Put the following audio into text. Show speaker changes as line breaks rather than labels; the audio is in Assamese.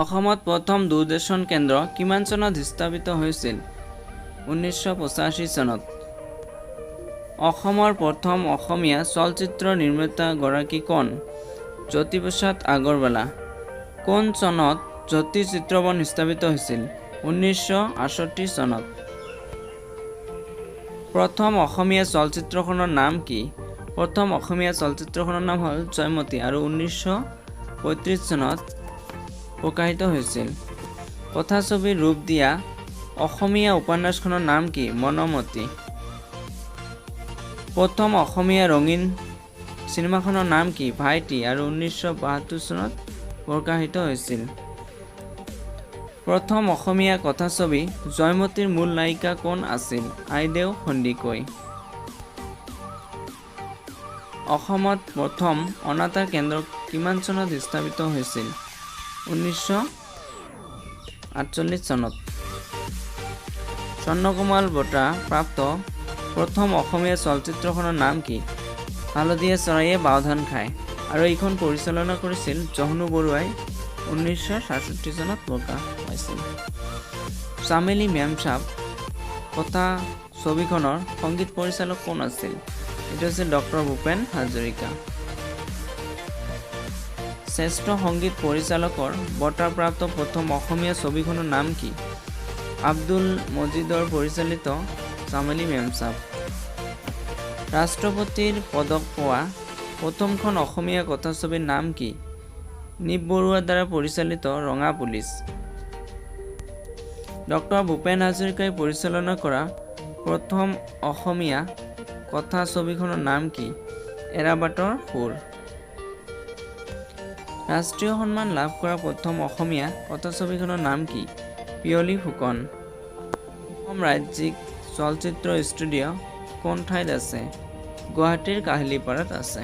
অসমত প্ৰথম দূৰদৰ্শন কেন্দ্ৰ কিমান চনত স্থাপিত হৈছিল? 1985 চনত। অসমৰ প্ৰথম অসমীয়া চলচ্চিত্ৰ নিৰ্মাতাগৰাকী কোন? জ্যোতিপ্ৰসাদ আগৰৱালা। কোন চনত জ্যোতি চিত্ৰবন স্থাপিত হৈছিল? 1968 চনত। প্ৰথম অসমীয়া চলচ্চিত্ৰখনৰ নাম কি? প্ৰথম অসমীয়া চলচ্চিত্ৰখনৰ নাম হ'ল জয়মতী আৰু 1935 চনত প্ৰকাশিত হৈছিল। কথাছবিৰ ৰূপ দিয়া অসমীয়া উপন্যাসখনৰ নাম কি? মনমতী। প্ৰথম অসমীয়া ৰঙীন চিনেমাখনৰ নাম কি? ভাইটি আৰু 1972 চনত প্ৰকাশিত হৈছিল। প্ৰথম অসমীয়া কথাছবি জয়মতীৰ মূল নায়িকা কোন আছিল? আইদেউ সন্দিকৈ। অসমত প্ৰথম অনাতাঁৰ কেন্দ্ৰ কিমান চনত স্থাপিত হৈছিল? 1948 চনত। স্বৰ্ণকমল বঁটা প্ৰাপ্ত প্ৰথম অসমীয়া চলচ্চিত্ৰখনৰ নাম কি? হালধীয়া চৰাইয়ে বাওধান খায় আৰু এইখন পৰিচালনা কৰিছিল জহ্নু বৰুৱাই, 1967 চনত প্ৰকাশ পাইছিল। চামেলি মেমচাব কথা ছবিখনৰ সংগীত পৰিচালক কোন আছিল? এইটো আছিল ডক্টৰ ভূপেন হাজৰিকা। শ্ৰেষ্ঠ সংগীত পৰিচালকৰ বঁটাপ্ৰাপ্ত প্ৰথম অসমীয়া ছবিখনৰ নাম কি? আব্দুল মজিদৰ পৰিচালিত চামেলি মেমচাব। ৰাষ্ট্ৰপতিৰ পদক পোৱা প্ৰথমখন অসমীয়া কথাছবিৰ নাম কি? নিপ বৰুৱাৰ দ্বাৰা পৰিচালিত ৰঙা পুলিচ। ডক্টৰ ভূপেন হাজৰিকাই পৰিচালনা কৰা প্ৰথম অসমীয়া কথা ছবিখনৰ নাম কি? এৰাবাটৰ সুৰ। ৰাষ্ট্ৰীয় সন্মান লাভ কৰা প্ৰথম অসমীয়া কথাছবিখনৰ নাম কি? পিয়লি ফুকন। অসম ৰাজ্যিক চলচ্চিত্ৰ ষ্টুডিঅ' কোন ঠাইত আছে? গুৱাহাটীৰ কাহিলীপাৰাত আছে।